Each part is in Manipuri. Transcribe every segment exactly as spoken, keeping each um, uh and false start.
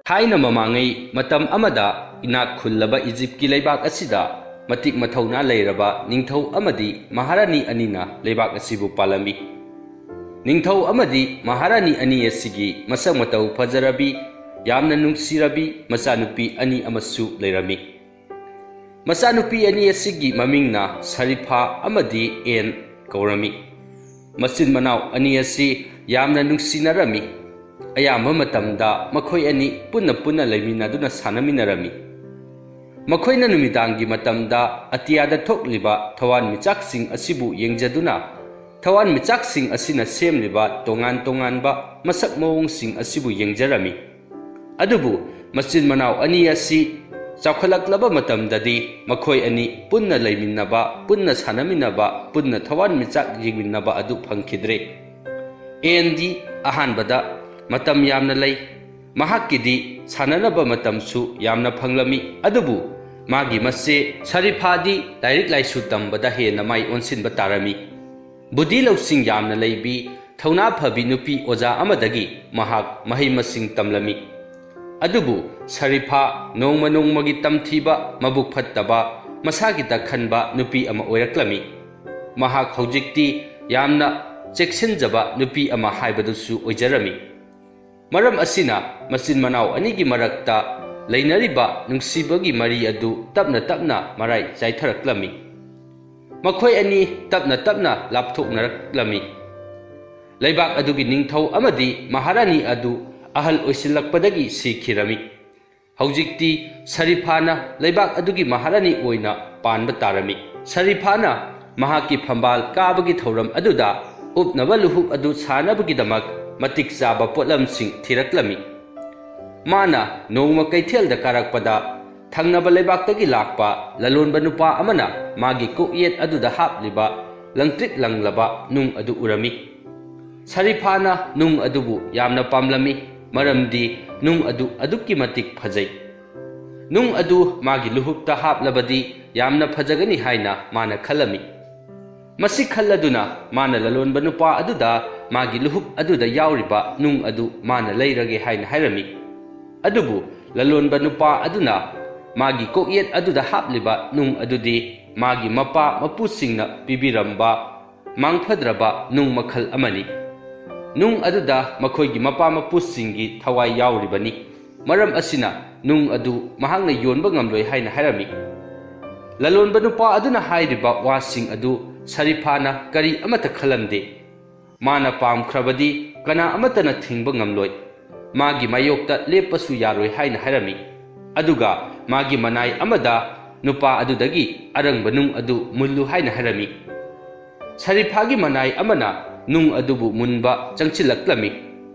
ꯊꯥꯏꯅ ꯃꯃꯥꯡꯉꯩ ꯃꯇꯝ ꯑꯃꯗ ꯏꯅꯥꯛ ꯈꯨꯜꯂꯕ ꯏꯖꯤꯞꯀꯤ ꯂꯩꯕꯥꯛ ꯑꯁꯤꯗ ꯃꯇꯤꯛ ꯃꯊꯧꯅꯥ ꯂꯩꯔꯕ ꯅꯤꯡꯊꯧ ꯑꯃꯗꯤ ꯃꯍꯥꯔꯥꯅꯤ ꯑꯅꯤꯅ ꯂꯩꯕꯥꯛ ꯑꯁꯤꯕꯨ ꯄꯥꯜꯂꯝꯃꯤ꯫ ꯅꯤꯡꯊꯧ ꯑꯃꯗꯤ ꯃꯍꯥꯔꯥꯅꯤ ꯑꯅꯤ ꯑꯁꯤꯒꯤ ꯃꯁꯛ ꯃꯇꯧ ꯐꯖꯔꯕꯤ, ꯌꯥꯝꯅ ꯅꯨꯡꯁꯤꯔꯕꯤ ꯃꯆꯥꯅꯨꯄꯤ ꯑꯅꯤ ꯑꯃꯁꯨ ꯂꯩꯔꯝꯃꯤ꯫ ꯃꯆꯥꯅꯨꯄꯤ ꯑꯅꯤ ꯑꯁꯤꯒꯤ ꯃꯃꯤꯡꯅ ꯁꯔꯤꯐꯥ ꯑꯃꯗꯤ ꯑꯦꯟ ꯀꯧꯔꯝꯃꯤ꯫ ꯃꯆꯤꯟ ꯃꯅꯥꯎ ꯑꯅꯤ ꯑꯁꯤ ꯌꯥꯝꯅ ꯅꯨꯡꯁꯤꯅꯔꯝꯃꯤ꯫ ꯑꯌꯥꯝꯕ ꯃꯇꯝꯗ ꯃꯈꯣꯏ ꯑꯅꯤ ꯄꯨꯟꯅ ꯄꯨꯟꯅ ꯂꯩꯃꯤꯟꯅꯗꯨꯅ ꯁꯥꯟꯅꯃꯤꯟꯅꯔꯝꯃꯤ꯫ ꯃꯈꯣꯏꯅ ꯅꯨꯃꯤꯗꯥꯡꯒꯤ ꯃꯇꯝꯗ ꯑꯇꯤꯌꯥꯗ ꯊꯣꯛꯂꯤꯕ ꯊꯋꯥꯟꯃꯤꯆꯥꯛꯁꯤꯡ ꯑꯁꯤꯕꯨ ꯌꯦꯡꯖꯗꯨꯅ, ꯊꯋꯥꯟꯃꯤꯆꯥꯛꯁꯤꯡ ꯑꯁꯤꯅ ꯁꯦꯝꯂꯤꯕ ꯇꯣꯉꯥꯟ ꯇꯣꯉꯥꯟꯕ ꯃꯁꯛ ꯃꯑꯣꯡꯁꯤꯡ ꯑꯁꯤꯕꯨ ꯌꯦꯡꯖꯔꯝꯃꯤ꯫ ꯑꯗꯨꯕꯨ ꯃꯆꯤꯟ ꯃꯅꯥꯎ ꯑꯅꯤ ꯑꯁꯤ ꯆꯥꯎꯈꯠꯂꯛꯂꯕ ꯃꯇꯝꯗꯗꯤ ꯃꯈꯣꯏ ꯑꯅꯤ ꯄꯨꯟꯅ ꯂꯩꯃꯤꯟꯅꯕ, ꯄꯨꯟꯅ ꯁꯥꯟꯅꯃꯤꯟꯅꯕ, ꯄꯨꯟꯅ ꯊꯋꯥꯟꯃꯤꯆꯥꯛ ꯌꯦꯡꯃꯤꯟꯅꯕ ꯑꯗꯨ ꯐꯪꯈꯤꯗ꯭ꯔꯦ꯫ ꯑꯦꯟꯗꯤ ꯑꯍꯥꯟꯕꯗ ꯃꯇꯝ ꯌꯥꯝꯅ ꯂꯩ꯫ ꯃꯍꯥꯛꯀꯤꯗꯤ ꯁꯥꯟꯅꯅꯕ ꯃꯇꯝꯁꯨ ꯌꯥꯝꯅ ꯐꯪꯂꯝꯃꯤ꯫ ꯑꯗꯨꯕꯨ ꯃꯥꯒꯤ ꯃꯆꯦ ꯁꯔꯤꯐꯥꯗꯤ ꯂꯥꯏꯔꯤꯛ ꯂꯥꯏꯁꯨ ꯇꯝꯕꯗ ꯍꯦꯟꯅ ꯃꯥꯏ ꯑꯣꯟꯁꯤꯟꯕ ꯇꯥꯔꯝꯃꯤ꯫ ꯕꯨꯙꯤ ꯂꯧꯁꯤꯡ ꯌꯥꯝꯅ ꯂꯩꯕꯤ, ꯊꯧꯅꯥ ꯐꯕꯤ ꯅꯨꯄꯤ ꯑꯣꯖꯥ ꯑꯃꯗꯒꯤ ꯃꯍꯥꯛ ꯃꯍꯩ ꯃꯁꯤꯡ ꯇꯝꯂꯝꯃꯤ꯫ ꯑꯗꯨꯕꯨ ꯁꯔꯤꯐꯥ ꯅꯣꯡꯃ ꯅꯣꯡꯃꯒꯤ ꯇꯝꯊꯤꯕ, ꯃꯕꯨꯛ ꯐꯠꯇꯕ, ꯃꯁꯥꯒꯤꯇ ꯈꯟꯕ ꯅꯨꯄꯤ ꯑꯃ ꯑꯣꯏꯔꯛꯂꯝꯃꯤ꯫ ꯃꯍꯥꯛ ꯍꯧꯖꯤꯛꯇꯤ ꯌꯥꯝꯅ ꯆꯦꯛꯁꯤꯟꯖꯕ ꯅꯨꯄꯤ ꯑꯃ ꯍꯥꯏꯕꯗꯨꯁꯨ ꯑꯣꯏꯖꯔꯝꯃꯤ꯫ ꯃꯔꯝ ꯑꯁꯤꯅ ꯃꯆꯤꯟ ꯃꯅꯥꯎ ꯑꯅꯤꯒꯤ ꯃꯔꯛꯇ ꯂꯩꯅꯔꯤꯕ ꯅꯨꯡꯁꯤꯕꯒꯤ ꯃꯔꯤ ꯑꯗꯨ ꯇꯞꯅ ꯇꯞꯅ ꯃꯔꯥꯏ ꯆꯥꯏꯊꯔꯛꯂꯝꯃꯤ꯫ ꯃꯈꯣꯏ ꯑꯅꯤ ꯇꯞꯅ ꯇꯞꯅ ꯂꯥꯞꯊꯣꯛꯅꯔꯛꯂꯝꯃꯤ꯫ ꯂꯩꯕꯥꯛ ꯑꯗꯨꯒꯤ ꯅꯤꯡꯊꯧ ꯑꯃꯗꯤ ꯃꯍꯥꯔꯥꯅꯤ ꯑꯗꯨ ꯑꯍꯜ ꯑꯣꯏꯁꯤꯜꯂꯛꯄꯗꯒꯤ ꯁꯤꯈꯤꯔꯝꯃꯤ꯫ ꯍꯧꯖꯤꯛꯇꯤ ꯁꯔꯤꯐꯥꯅ ꯂꯩꯕꯥꯛ ꯑꯗꯨꯒꯤ ꯃꯍꯥꯔꯥꯅꯤ ꯑꯣꯏꯅ ꯄꯥꯟꯕ ꯇꯥꯔꯝꯃꯤ꯫ ꯁꯔꯤꯐꯥꯅ ꯃꯍꯥꯛꯀꯤ ꯐꯝꯕꯥꯜ ꯀꯥꯕꯒꯤ ꯊꯧꯔꯝ ꯑꯗꯨꯗ ꯎꯞꯅꯕ ꯂꯨꯍꯨꯞ ꯑꯗꯨ ꯁꯥꯅꯕꯒꯤꯗꯃꯛ ꯃꯇꯤꯛ ꯆꯥꯕ ꯄꯣꯠꯂꯝꯁꯤꯡ ꯊꯤꯔꯛꯂꯝꯃꯤ꯫ ꯃꯥꯅ ꯅꯣꯡꯃ ꯀꯩꯊꯦꯜꯗ ꯀꯥꯔꯛꯄꯗ ꯊꯪꯅꯕ ꯂꯩꯕꯥꯛꯇꯒꯤ ꯂꯥꯛꯄ ꯂꯂꯣꯟꯕ ꯅꯨꯄꯥ ꯑꯃꯅ ꯃꯥꯒꯤ ꯀꯣꯛꯌꯦꯠ ꯑꯗꯨꯗ ꯍꯥꯞꯂꯤꯕ ꯂꯪꯇ꯭ꯔꯤꯛ ꯂꯪꯂꯕ ꯅꯨꯡ ꯑꯗꯨ ꯎꯔꯝꯃꯤ꯫ ꯁꯔꯤꯐꯥꯅ ꯅꯨꯡ ꯑꯗꯨꯕꯨ ꯌꯥꯝꯅ ꯄꯥꯝꯂꯝꯃꯤ, ꯃꯔꯝꯗꯤ ꯅꯨꯡ ꯑꯗꯨ ꯑꯗꯨꯛꯀꯤ ꯃꯇꯤꯛ ꯐꯖꯩ꯫ ꯅꯨꯡ ꯑꯗꯨ ꯃꯥꯒꯤ ꯂꯨꯍꯨꯞꯇ ꯍꯥꯞꯂꯕꯗꯤ ꯌꯥꯝꯅ ꯐꯖꯒꯅꯤ ꯍꯥꯏꯅ ꯃꯥꯅ ꯈꯜꯂꯝꯃꯤ꯫ ꯃꯁꯤ ꯈꯜꯂꯗꯨꯅ ꯃꯥꯅ ꯂꯂꯣꯟꯕ ꯅꯨꯄꯥ ꯑꯗꯨꯗ ꯃꯥꯒꯤ ꯂꯨꯍꯨꯞ ꯑꯗꯨꯗ ꯌꯥꯎꯔꯤꯕ ꯅꯨꯡ ꯑꯗꯨ ꯃꯥꯅ ꯂꯩꯔꯒꯦ ꯍꯥꯏꯅ ꯍꯥꯏꯔꯝꯃꯤ꯫ ꯑꯗꯨꯕꯨ ꯂꯂꯣꯟꯕ ꯅꯨꯄꯥ ꯑꯗꯨꯅ ꯃꯥꯒꯤ ꯀꯣꯛꯌꯦꯠ ꯑꯗꯨꯗ ꯍꯥꯞꯂꯤꯕ ꯅꯨꯡ ꯑꯗꯨꯗꯤ ꯃꯥꯒꯤ ꯃꯄꯥ ꯃꯄꯨꯁꯤꯡꯅ ꯄꯤꯕꯤꯔꯝꯕ ꯃꯥꯡꯐꯗ꯭ꯔꯕ ꯅꯨꯡ ꯃꯈꯜ ꯑꯃꯅꯤ꯫ ꯅꯨꯡ ꯑꯗꯨꯗ ꯃꯈꯣꯏꯒꯤ ꯃꯄꯥ ꯃꯄꯨꯁꯤꯡꯒꯤ ꯊꯋꯥꯏ ꯌꯥꯎꯔꯤꯕꯅꯤ꯫ ꯃꯔꯝ ꯑꯁꯤꯅ ꯅꯨꯡ ꯑꯗꯨ ꯃꯍꯥꯛꯅ ꯌꯣꯟꯕ ꯉꯝꯂꯣꯏ ꯍꯥꯏꯅ ꯍꯥꯏꯔꯝꯃꯤ꯫ ꯂꯂꯣꯟꯕ ꯅꯨꯄꯥ ꯑꯗꯨꯅ ꯍꯥꯏꯔꯤꯕ ꯋꯥꯁꯤꯡ ꯑꯗꯨ ꯁꯔꯤꯐꯥꯅ ꯀꯔꯤ ꯑꯃꯠꯇ ꯈꯜꯂꯝꯗꯦ꯫ ꯃꯥꯅ ꯄꯥꯝꯈ꯭ꯔꯕꯗꯤ ꯀꯅꯥ ꯑꯃꯠꯇꯅ ꯊꯤꯡꯕ ꯉꯝꯂꯣꯏ꯫ ꯃꯥꯒꯤ ꯃꯥꯌꯣꯛꯇ ꯂꯦꯞꯄꯁꯨ ꯌꯥꯔꯣꯏ ꯍꯥꯏꯅ ꯍꯥꯏꯔꯝꯃꯤ꯫ ꯑꯗꯨꯒ ꯃꯥꯒꯤ ꯃꯅꯥꯏ ꯑꯃꯗ ꯅꯨꯄꯥ ꯑꯗꯨꯗꯒꯤ ꯑꯔꯪꯕ ꯅꯨꯡ ꯑꯗꯨ ꯃꯨꯜꯂꯨ ꯍꯥꯏꯅ ꯍꯥꯏꯔꯝꯃꯤ꯫ ꯁꯔꯤꯐꯥꯒꯤ ꯃꯅꯥꯏ ꯑꯃꯅ ꯅꯨꯡ ꯑꯗꯨꯕꯨ ꯃꯨꯟꯕ ꯆꯪꯁꯤꯜꯂꯛꯂꯝꯃꯤ꯫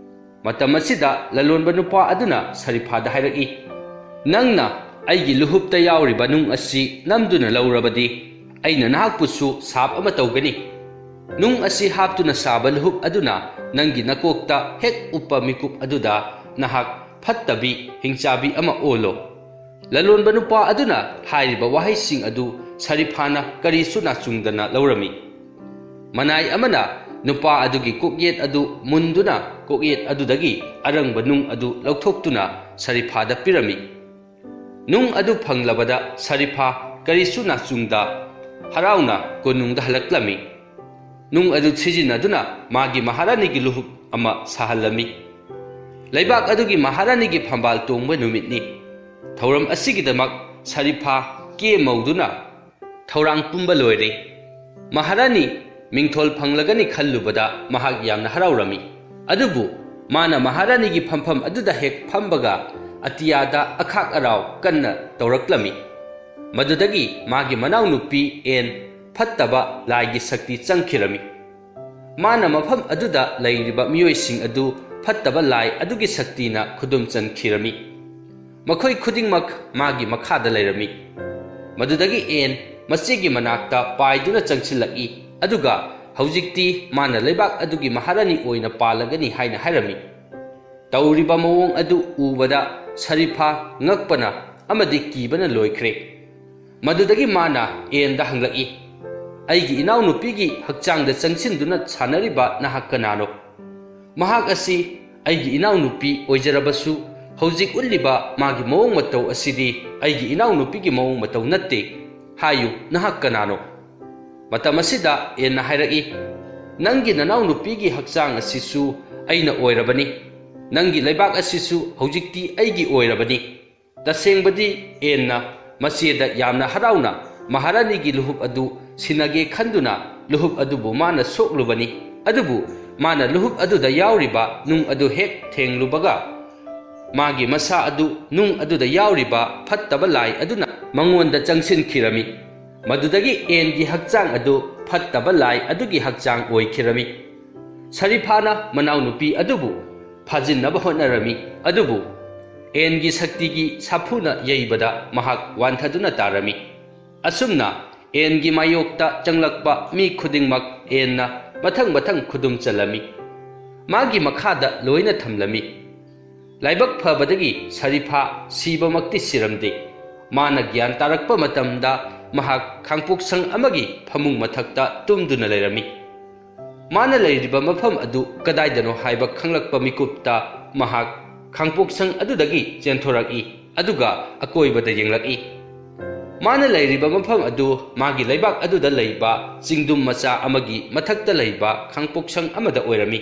ꯃꯇꯝ ꯑꯁꯤꯗ ꯂꯂꯣꯟꯕ ꯅꯨꯄꯥ ꯑꯗꯨꯅ ꯁꯔꯤꯐꯥꯗ ꯍꯥꯏꯔꯛꯏ, "ꯅꯪꯅ ꯑꯩꯒꯤ ꯂꯨꯍꯨꯞꯇ ꯌꯥꯎꯔꯤꯕ ꯅꯨꯡ ꯑꯁꯤ ꯅꯝꯗꯨꯅ ꯂꯧꯔꯕꯗꯤ ꯑꯩꯅ ꯅꯍꯥꯛꯄꯨꯁꯨ ꯁꯥꯞ ꯑꯃ ꯇꯧꯒꯅꯤ꯫ ꯅꯨꯡ ꯑꯁꯤ ꯍꯥꯞꯇꯨꯅ ꯁꯥꯕ ꯂꯨꯍꯨꯞ ꯑꯗꯨꯅ ꯅꯪꯒꯤ ꯅꯀꯣꯛꯇ ꯍꯦꯛ ꯎꯞꯄ ꯃꯤꯀꯨꯞ ꯑꯗꯨꯗ ꯅꯍꯥꯛ ꯐꯠꯇꯕꯤ ꯍꯤꯡꯆꯥꯕꯤ ꯑꯃ ꯑꯣꯜꯂꯣ꯫" ꯂꯂꯣꯟꯕ ꯅꯨꯄꯥ ꯑꯗꯨꯅ ꯍꯥꯏꯔꯤꯕ ꯋꯥꯍꯩꯁꯤꯡ ꯑꯗꯨ ꯁꯔꯤꯐꯥꯅ ꯀꯔꯤꯁꯨ ꯅꯥꯆꯨꯡꯗꯅ ꯂꯧꯔꯝꯃꯤ꯫ ꯃꯅꯥꯏ ꯑꯃꯅ ꯅꯨꯄꯥ ꯑꯗꯨꯒꯤ ꯀꯣꯛꯌꯦꯠ ꯑꯗꯨ ꯃꯨꯟꯗꯨꯅ ꯀꯣꯛꯌꯦꯠ ꯑꯗꯨꯗꯒꯤ ꯑꯔꯪꯕ ꯅꯨꯡ ꯑꯗꯨ ꯂꯧꯊꯣꯛꯇꯨꯅ ꯁꯔꯤꯐꯥꯗ ꯄꯤꯔꯝꯃꯤ꯫ ꯅꯨꯡ ꯑꯗꯨ ꯐꯪꯂꯕꯗ ꯁꯔꯤꯐꯥ ꯀꯔꯤꯁꯨ ꯅꯥꯆꯨꯡꯗ ꯍꯔꯥꯎꯅ ꯀꯣꯅꯨꯡꯗ ꯍꯜꯂꯛꯂꯝꯃꯤ꯫ ꯅꯨꯡ ꯑꯗꯨ ꯁꯤꯖꯤꯟꯅꯗꯨꯅ ꯃꯥꯒꯤ ꯃꯍꯥꯔꯥꯅꯤꯒꯤ ꯂꯨꯍꯨꯞ ꯑꯃ ꯁꯥꯍꯜꯂꯝꯃꯤ꯫ ꯂꯩꯕꯥꯛ ꯑꯗꯨꯒꯤ ꯃꯍꯥꯔꯥꯅꯤꯒꯤ ꯐꯝꯕꯥꯜ ꯇꯣꯡꯕ ꯅꯨꯃꯤꯠꯅꯤ꯫ ꯊꯧꯔꯝ ꯑꯁꯤꯒꯤꯗꯃꯛ ꯁꯔꯤꯐꯥ ꯀꯦ ꯃꯧꯗꯨꯅ ꯊꯧꯔꯥꯡ ꯄꯨꯝꯕ ꯂꯣꯏꯔꯦ꯫ ꯃꯍꯥꯔꯥꯅꯤ ꯃꯤꯡꯊꯣꯜ ꯐꯪꯂꯒꯅꯤ ꯈꯜꯂꯨꯕꯗ ꯃꯍꯥꯛ ꯌꯥꯝꯅ ꯍꯔꯥꯎꯔꯝꯃꯤ꯫ ꯑꯗꯨꯕꯨ ꯃꯥꯅ ꯃꯍꯥꯔꯥꯅꯤꯒꯤ ꯐꯝꯐꯝ ꯑꯗꯨꯗ ꯍꯦꯛ ꯐꯝꯕꯒ ꯑꯇꯤꯌꯥꯗ ꯑꯈꯥꯛ ꯑꯔꯥꯎ ꯀꯟꯅ ꯇꯧꯔꯛꯂꯝꯃꯤ꯫ ꯃꯗꯨꯗꯒꯤ ꯃꯥꯒꯤ ꯃꯅꯥꯎꯅꯨꯄꯤ ꯑꯦꯟ ꯐꯠꯇꯕ ꯂꯥꯏꯒꯤ ꯁꯛꯇꯤ ꯆꯪꯈꯤꯔꯝꯃꯤ꯫ ꯃꯥꯅ ꯃꯐꯝ ꯑꯗꯨꯗ ꯂꯩꯔꯤꯕ ꯃꯤꯑꯣꯏꯁꯤꯡ ꯑꯗꯨ ꯐꯠꯇꯕ ꯂꯥꯏ ꯑꯗꯨꯒꯤ ꯁꯛꯇꯤꯅ ꯈꯨꯗꯨꯝ ꯆꯟꯈꯤꯔꯝꯃꯤ꯫ ꯃꯈꯣꯏ ꯈꯨꯗꯤꯡꯃꯛ ꯃꯥꯒꯤ ꯃꯈꯥꯗ ꯂꯩꯔꯝꯃꯤ꯫ ꯃꯗꯨꯗꯒꯤ ꯑꯦꯟ ꯃꯆꯦꯒꯤ ꯃꯅꯥꯛꯇ ꯄꯥꯏꯗꯨꯅ ꯆꯪꯁꯤꯜꯂꯛꯏ, ꯑꯗꯨꯒ ꯍꯧꯖꯤꯛꯇꯤ ꯃꯥꯅ ꯂꯩꯕꯥꯛ ꯑꯗꯨꯒꯤ ꯃꯍꯥꯔꯥꯅꯤ ꯑꯣꯏꯅ ꯄꯥꯜꯂꯒꯅꯤ ꯍꯥꯏꯅ ꯍꯥꯏꯔꯝꯃꯤ꯫ ꯇꯧꯔꯤꯕ ꯃꯑꯣꯡ ꯑꯗꯨ ꯎꯕꯗ ꯁꯔꯤꯐꯥ ꯉꯛꯄꯅ ꯑꯃꯗꯤ ꯀꯤꯕꯅ ꯂꯣꯏꯈ꯭ꯔꯦ꯫ ꯃꯗꯨꯗꯒꯤ ꯃꯥꯅ ꯑꯦꯟꯗ ꯍꯪꯂꯛꯏ, "ꯑꯩꯒꯤ ꯏꯅꯥꯎꯅꯨꯄꯤꯒꯤ ꯍꯛꯆꯥꯡꯗ ꯆꯪꯁꯤꯟꯗꯨꯅ ꯁꯥꯟꯅꯔꯤꯕ ꯅꯍꯥꯛ ꯀꯅꯥꯅꯣ? ꯃꯍꯥꯛ ꯑꯁꯤ ꯑꯩꯒꯤ ꯏꯅꯥꯎꯅꯨꯄꯤ ꯑꯣꯏꯖꯔꯕꯁꯨ ꯍꯧꯖꯤꯛ ꯎꯠꯂꯤꯕ ꯃꯥꯒꯤ ꯃꯑꯣꯡ ꯃꯇꯧ ꯑꯁꯤꯗꯤ ꯑꯩꯒꯤ ꯏꯅꯥꯎꯅꯨꯄꯤꯒꯤ ꯃꯑꯣꯡ ꯃꯇꯧ ꯅꯠꯇꯦ꯫ ꯍꯥꯏꯌꯨ, ꯅꯍꯥꯛ ꯀꯅꯥꯅꯣ?" ꯃꯇꯝ ꯑꯁꯤꯗ ꯑꯦꯟꯅ ꯍꯥꯏꯔꯛꯏ, "ꯅꯪꯒꯤ ꯅꯅꯥꯎꯅꯨꯄꯤꯒꯤ ꯍꯛꯆꯥꯡ ꯑꯁꯤꯁꯨ ꯑꯩꯅ ꯑꯣꯏꯔꯕꯅꯤ꯫ ꯅꯪꯒꯤ ꯂꯩꯕꯥꯛ ꯑꯁꯤꯁꯨ ꯍꯧꯖꯤꯛꯇꯤ ꯑꯩꯒꯤ ꯑꯣꯏꯔꯕꯅꯤ꯫" ꯇꯁꯦꯡꯕꯗꯤ ꯑꯦꯟꯅ ꯃꯆꯦꯗ ꯌꯥꯝꯅ ꯍꯔꯥꯎꯅ ꯃꯍꯥꯔꯥꯅꯤꯒꯤ ꯂꯨꯍꯨꯞ ꯑꯗꯨ ꯁꯤꯟꯅꯒꯦ ꯈꯟꯗꯨꯅ ꯂꯨꯍꯨꯞ ꯑꯗꯨꯕꯨ ꯃꯥꯅ ꯁꯣꯛꯂꯨꯕꯅꯤ꯫ ꯑꯗꯨꯕꯨ ꯃꯥꯅ ꯂꯨꯍꯨꯞ ꯑꯗꯨꯗ ꯌꯥꯎꯔꯤꯕ ꯅꯨꯡ ꯑꯗꯨ ꯍꯦꯛ ꯊꯦꯡꯂꯨꯕꯒ, ꯃꯥꯒꯤ ꯃꯁꯥ ꯑꯗꯨ ꯅꯨꯡ ꯑꯗꯨꯗ ꯌꯥꯎꯔꯤꯕ ꯐꯠꯇꯕ ꯂꯥꯏ ꯑꯗꯨꯅ ꯃꯉꯣꯟꯗ ꯆꯪꯁꯤꯟꯈꯤꯔꯝꯃꯤ꯫ ꯃꯗꯨꯗꯒꯤ ꯑꯦꯟꯒꯤ ꯍꯛꯆꯥꯡ ꯑꯗꯨ ꯐꯠꯇꯕ ꯂꯥꯏ ꯑꯗꯨꯒꯤ ꯍꯛꯆꯥꯡ ꯑꯣꯏꯈꯤꯔꯝꯃꯤ꯫ ꯁꯔꯤꯐꯥꯅ ꯃꯅꯥꯎꯅꯨꯄꯤ ꯑꯗꯨꯕꯨ ꯐꯥꯖꯤꯟꯅꯕ ꯍꯣꯠꯅꯔꯝꯃꯤ, ꯑꯗꯨꯕꯨ ꯑꯦꯟꯒꯤ ꯁꯛꯇꯤꯒꯤ ꯁꯥꯐꯨꯅ ꯌꯩꯕꯗ ꯃꯍꯥꯛ ꯋꯥꯟꯊꯗꯨꯅ ꯇꯥꯔꯝꯃꯤ꯫ ꯑꯁꯨꯝꯅ ꯑꯦꯟꯒꯤ ꯃꯥꯌꯣꯛꯇ ꯆꯪꯂꯛꯄ ꯃꯤ ꯈꯨꯗꯤꯡꯃꯛ ꯑꯦꯟꯅ ꯃꯊꯪ ꯃꯊꯪ ꯈꯨꯗꯨꯝ ꯆꯜꯂꯝꯃꯤ꯫ ꯃꯥꯒꯤ ꯃꯈꯥꯗ ꯂꯣꯏꯅ ꯊꯝꯂꯝꯃꯤ꯫ ꯂꯥꯏꯕꯛ ꯐꯕꯗꯒꯤ ꯁꯔꯤꯐꯥ ꯁꯤꯕꯃꯛꯇꯤ ꯁꯤꯔꯝꯗꯦ꯫ ꯃꯥꯅ ꯒ꯭ꯌꯥꯟ ꯇꯥꯔꯛꯄ ꯃꯇꯝꯗ ꯃꯍꯥꯛ ꯈꯥꯡꯄꯣꯛꯁꯪ ꯑꯃꯒꯤ ꯐꯃꯨꯡ ꯃꯊꯛꯇ ꯇꯨꯝꯗꯨꯅ ꯂꯩꯔꯝꯃꯤ꯫ ꯃꯥꯅ ꯂꯩꯔꯤꯕ ꯃꯐꯝ ꯑꯗꯨ ꯀꯗꯥꯏꯗꯅꯣ ꯍꯥꯏꯕ ꯈꯪꯂꯛꯄ ꯃꯤꯀꯨꯞꯇ ꯃꯍꯥꯛ ꯈꯥꯡꯄꯣꯛꯁꯪ ꯑꯗꯨꯗꯒꯤ ꯆꯦꯟꯊꯣꯔꯛꯏ, ꯑꯗꯨꯒ ꯑꯀꯣꯏꯕꯗ ꯌꯦꯡꯂꯛꯏ꯫ ꯃꯥꯅ ꯂꯩꯔꯤꯕ ꯃꯐꯝ ꯑꯗꯨ ꯃꯥꯒꯤ ꯂꯩꯕꯥꯛ ꯑꯗꯨꯗ ꯂꯩꯕ ꯆꯤꯡꯗꯨꯝ ꯃꯆꯥ ꯑꯃꯒꯤ ꯃꯊꯛꯇ ꯂꯩꯕ ꯈꯥꯡꯄꯣꯛꯁꯪ ꯑꯃꯗ ꯑꯣꯏꯔꯝꯃꯤ꯫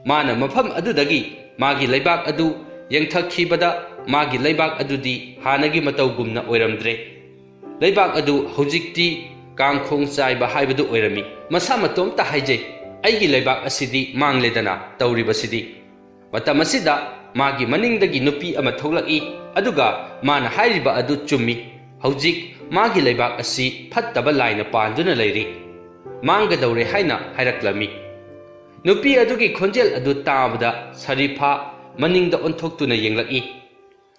ꯃꯥꯅ ꯃꯐꯝ ꯑꯗꯨꯗꯒꯤ ꯃꯥꯒꯤ ꯂꯩꯕꯥꯛ ꯑꯗꯨ ꯌꯦꯡꯊꯈꯤꯕꯗ, ꯃꯥꯒꯤ ꯂꯩꯕꯥꯛ ꯑꯗꯨꯗꯤ ꯍꯥꯟꯅꯒꯤ ꯃꯇꯧꯒꯨꯝꯅ ꯑꯣꯏꯔꯝꯗ꯭ꯔꯦ꯫ ꯂꯩꯕꯥꯛ ꯑꯗꯨ ꯍꯧꯖꯤꯛꯇꯤ ꯀꯥꯡꯈꯣꯡ ꯆꯥꯏꯕ ꯍꯥꯏꯕꯗꯨ ꯑꯣꯏꯔꯝꯃꯤ꯫ ꯃꯁꯥ ꯃꯇꯣꯝꯇ ꯍꯥꯏꯖꯩ, "ꯑꯩꯒꯤ ꯂꯩꯕꯥꯛ ꯑꯁꯤꯗꯤ ꯃꯥꯡꯂꯦꯗꯅ ꯇꯧꯔꯤꯕꯁꯤꯗꯤ"꯫ ꯃꯇꯝ ꯑꯁꯤꯗ ꯃꯥꯒꯤ ꯃꯅꯤꯡꯗꯒꯤ ꯅꯨꯄꯤ ꯑꯃ ꯊꯣꯛꯂꯛꯏ, ꯑꯗꯨꯒ ꯃꯥꯅ ꯍꯥꯏꯔꯤꯕ ꯑꯗꯨ ꯆꯨꯝꯃꯤ꯫ ꯍꯧꯖꯤꯛ ꯃꯥꯒꯤ ꯂꯩꯕꯥꯛ ꯑꯁꯤ ꯐꯠꯇꯕ ꯂꯥꯏꯅ ꯄꯥꯟꯗꯨꯅ ꯂꯩꯔꯤ, ꯃꯥꯡꯒꯗꯧꯔꯦ ꯍꯥꯏꯅ ꯍꯥꯏꯔꯛꯂꯝꯃꯤ꯫ ꯅꯨꯄꯤ ꯑꯗꯨꯒꯤ ꯈꯣꯟꯖꯦꯜ ꯑꯗꯨ ꯇꯥꯕꯗ ꯁꯔꯤꯐꯥ ꯃꯅꯤꯡꯗ ꯑꯣꯟꯊꯣꯛꯇꯨꯅ ꯌꯦꯡꯂꯛꯏ꯫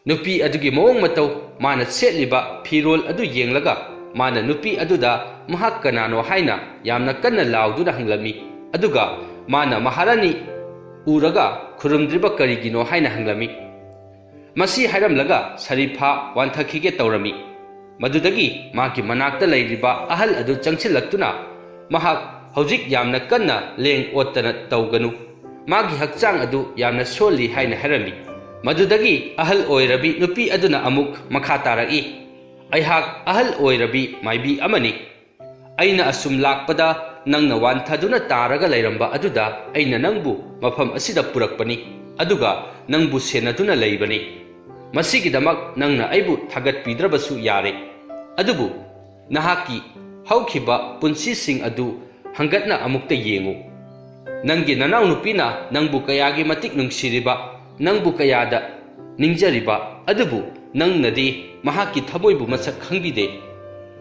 ꯅꯨꯄꯤ ꯑꯗꯨꯒꯤ ꯃꯑꯣꯡ ꯃꯇꯧ, ꯃꯥꯅ ꯁꯦꯠꯂꯤꯕ ꯐꯤꯔꯣꯜ ꯑꯗꯨ ꯌꯦꯡꯂꯒ, ꯃꯥꯅ ꯅꯨꯄꯤ ꯑꯗꯨꯗ ꯃꯍꯥꯛ ꯀꯅꯥꯅꯣ ꯍꯥꯏꯅ ꯌꯥꯝꯅ ꯀꯟꯅ ꯂꯥꯎꯗꯨꯅ ꯍꯪꯂꯝꯃꯤ꯫ ꯑꯗꯨꯒ ꯃꯥꯅ ꯃꯍꯥꯔꯥꯅꯤ ꯎꯔꯒ ꯈꯨꯔꯨꯝꯗ꯭ꯔꯤꯕ ꯀꯔꯤꯒꯤꯅꯣ ꯍꯥꯏꯅ ꯍꯪꯂꯝꯃꯤ꯫ ꯃꯁꯤ ꯍꯥꯏꯔꯝꯂꯒ ꯁꯔꯤꯐꯥ ꯋꯥꯟꯊꯈꯤꯒꯦ ꯇꯧꯔꯝꯃꯤ꯫ ꯃꯗꯨꯗꯒꯤ ꯃꯥꯒꯤ ꯃꯅꯥꯛꯇ ꯂꯩꯔꯤꯕ ꯑꯍꯜ ꯑꯗꯨ ꯆꯪꯁꯤꯜꯂꯛꯇꯨꯅ, "ꯃꯍꯥꯛ ꯍꯧꯖꯤꯛ ꯌꯥꯝꯅ ꯀꯟꯅ ꯂꯦꯡ ꯑꯣꯠꯇꯅ ꯇꯧꯒꯅꯨ꯫ ꯃꯥꯒꯤ ꯍꯛꯆꯥꯡ ꯑꯗꯨ ꯌꯥꯝꯅ ꯁꯣꯜꯂꯤ" ꯍꯥꯏꯅ ꯍꯥꯏꯔꯝꯃꯤ꯫ ꯃꯗꯨꯗꯒꯤ ꯑꯍꯜ ꯑꯣꯏꯔꯕꯤ ꯅꯨꯄꯤ ꯑꯗꯨꯅ ꯑꯃꯨꯛ ꯃꯈꯥ ꯇꯥꯔꯛꯏ, "ꯑꯩꯍꯥꯛ ꯑꯍꯜ ꯑꯣꯏꯔꯕꯤ ꯃꯥꯏꯕꯤ ꯑꯃꯅꯤ꯫ ꯑꯩꯅ ꯑꯁꯨꯝ ꯂꯥꯛꯄꯗ ꯅꯪꯅ ꯋꯥꯟꯊꯗꯨꯅ ꯇꯥꯔꯒ ꯂꯩꯔꯝꯕ ꯑꯗꯨꯗ ꯑꯩꯅ ꯅꯪꯕꯨ ꯃꯐꯝ ꯑꯁꯤꯗ ꯄꯨꯔꯛꯄꯅꯤ, ꯑꯗꯨꯒ ꯅꯪꯕꯨ ꯁꯦꯟꯅꯗꯨꯅ ꯂꯩꯕꯅꯤ꯫ ꯃꯁꯤꯒꯤꯗꯃꯛ ꯅꯪꯅ ꯑꯩꯕꯨ ꯊꯥꯒꯠꯄꯤꯗ꯭ꯔꯕꯁꯨ ꯌꯥꯔꯦ꯫ ꯑꯗꯨꯕꯨ ꯅꯍꯥꯛꯀꯤ ꯍꯧꯈꯤꯕ ꯄꯨꯟꯁꯤꯁꯤꯡ ꯑꯗꯨ ꯍꯪꯒꯠꯅ ꯑꯃꯨꯛꯇ ꯌꯦꯡꯉꯨ꯫ ꯅꯪꯒꯤ ꯅꯅꯥꯎꯅꯨꯄꯤꯅ ꯅꯪꯕꯨ ꯀꯌꯥꯒꯤ ꯃꯇꯤꯛ ꯅꯨꯡꯁꯤꯔꯤꯕ, ꯅꯪꯕꯨ ꯀꯌꯥꯗ ꯅꯤꯡꯖꯔꯤꯕ, ꯑꯗꯨꯕꯨ ꯅꯪꯅꯗꯤ ꯃꯍꯥꯛꯀꯤ ꯊꯃꯣꯏꯕꯨ ꯃꯁꯛ ꯈꯪꯕꯤꯗꯦ꯫